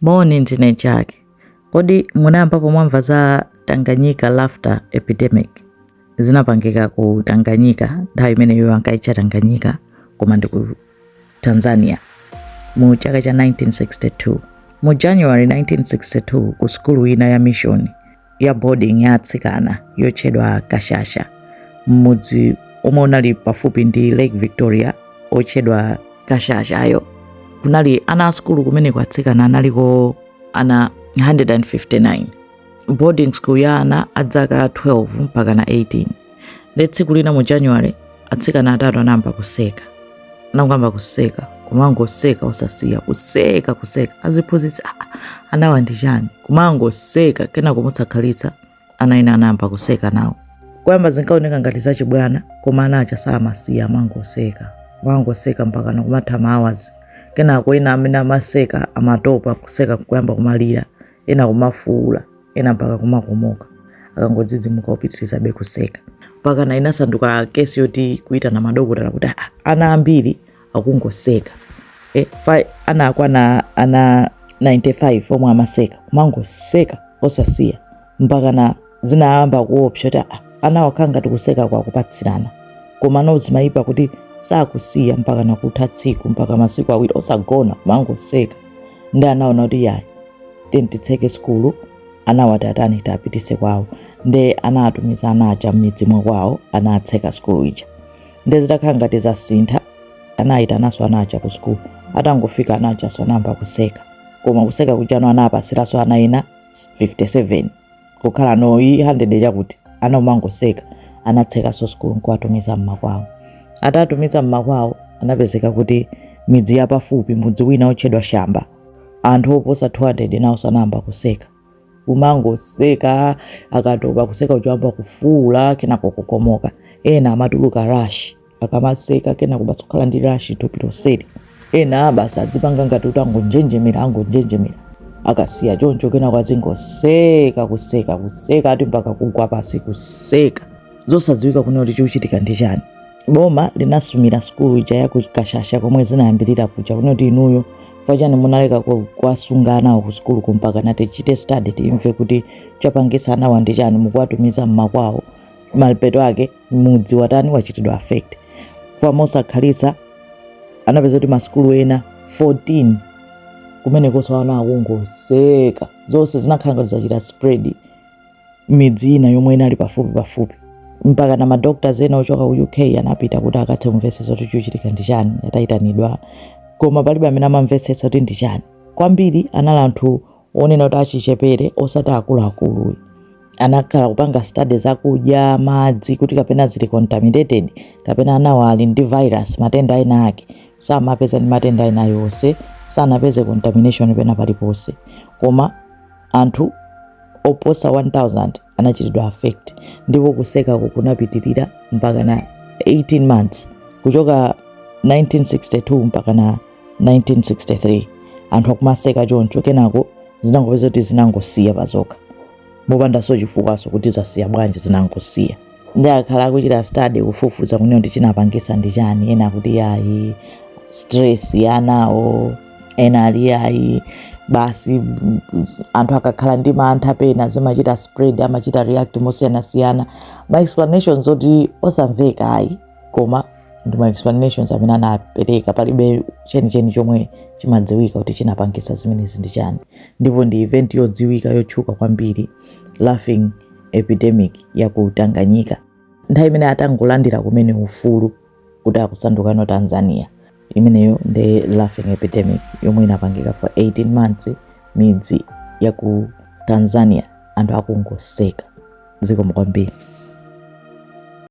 Moni, ndine Jack. Kodi munayambapo mwamva za Tanganyika Laughter Epidemic? Zinapangika ku Tanganyika, nthawi imeneyo ankaitcha Tanganyika, koma ndi ku Tanzania mu chaka cha 1962. Mu January 1962, ku sukulu ina ya mission ya boarding ya atsikana yotchedwa Kashasha, m'mudzi omwe unali pafupi ndi Lake Victoria otchedwa Kashashayo, kunali ana a sukulu kumeneko atsikana analiko ana 159, boarding school ya ana a zaka 12 mpaka na 18. Ndi tsiku lina mu January, atsikana atatu anayamba kuseka, anangoyamba kuseka, kumangoseka osasiya, kuseka, kuseka. Aziphunzitsi, "Ah, ah, anawa ndi chani?" Kumangoseka. Kenako mosakhalitsa ana ena anayamba kuseka nawo. Kuyamba zinkaoneka ngati zachibwana, koma ana aja samasiya, amangoseka, kumangoseka mpaka nakumatha ma hours. Kenako ena amene amaseka amatopa kuseka, kuyamba kumalira, ena kumafuula, ena mpaka kumakomoka, akangodzidzimuka kupitirizabe kuseka, mpaka na inasanduka kesi yoti kuitana madokotala kuti, "Ah, ana ambiri akungoseka." Ana akwana ana 95 omwe amaseka, kumangoseka osasiya, mpaka na zinayamba kuopsa kuti, ah, ana wakhala ngati kuseka kwakupatsirana. Koma no, zimayipa kuti sakusiya mpaka nakutha tsiku, mpaka masiku 2 osagona, kumangoseka. Ndi anaona kuti yayi, titseke sukulu, anawati atani, tapitise kwawo. Nde anatumiza ana aja m'midzi mwakwawo, anatseka sukulu ija. Nde zitakhala ngati zasintha, anayitananso ana aja ku sukulu. Atangofika ana ajaso anayamba kuseka, koma kuseka kujano anapasiranso ana ena 57, kukhala no 100 chakuti ana umangoseka. Anatsekaso sukulu nkuwatumiza mmakwawo. Atatumiza mmakwawo, anapezeka kuti midzi yapafupi, mudzi wina otchedwa Shamba, anthu oposa 200 nawo sanayamba kuseka, kumangoseka. Akatopa kuseka uchayamba kufuula, kenako kukomoka. Ena amatuluka rash akamaseka, kenako basi kukhala ndi rash thupi lonseli. Ena basi adzipanga ngati kuti angonjenjemera, angonjenjemera, akasiya choncho, kenako azingoseka, kuseka, kuseka, ati mpaka kugwa pasi kuseka. Zosadziwika kunena kuti chikuchitika ndi chani. Boma linasumira sukulu ija ya ku Kashasha komwe zinayambirira kuja, kunena kuti, "Inuyo fachani munaleka kuwasunga anawo ku sukulu kumpaka nati tichite study, timve kuti chapangisa anawa ndi chani? Mukuwatumiza mmakwawo, mapeto ake mudzi watani, wachitidwa affect." Kwa mosakhalitsa anapeza kuti masukulu ena 14 kumenekonso ana akungoseka. Zonse zinakhala ngati zachita spread midzi ina yomwe inali pafupi pafupi, mpaka na madoctors ena ochoka ku UK anapita kuti akathe kumvetsetsa kuti chikuchitika ndi chani. Atayitanidwa, koma palibe amene amamvetsetsa kuti ndi chani. Kwambiri anali anthu onena kuti achichepere, osati akuluakulu. Anakhala kupanga study zakudya, madzi, kuti kapena zili contaminated, kapena anawo ali ndi virus, matenda ena ake. Samapeza ndi matenda ena yonse, sanapeze contamination pena paliponse, koma anthu oposa 1000 anachitidwa affect. Ndipo kusekako kunapitirira mpaka na 18 months, kuchoka 1962 mpaka na 1963, anthu akumaseka choncho. Kenako zinangopeza kuti zinangosiya pazokha, mopandanso chifukwaso kuti zasiya bwanji, zinangosiya. Ndi akhala akuchita study, kufufuza kunena kuti chinapangisa ndi chani. Ena akuti yayi, stress yanawo. Ena ali yayi, basi anthu akakhala ndi mantha pena zimachita spread, amachita react mosiyanasiyana. Ma explanations oti osamveka ayi, koma ndi ma explanations amene anapereka. Palibe chenicheni chomwe chimadziwika kuti chinapangisa zimenezi ndi chani. Ndipo ndi event yodziwika, yotchuka kwambiri, laughing epidemic ya ku Tanganyika, nthawi imene atangolandira kumene ufulu kuti akusandukano Tanzania. Imeneyo ndi laughing epidemic yomwe inapangika for 18 months, midzi ya ku Tanzania anthu akungoseka. Zikomo kwambiri.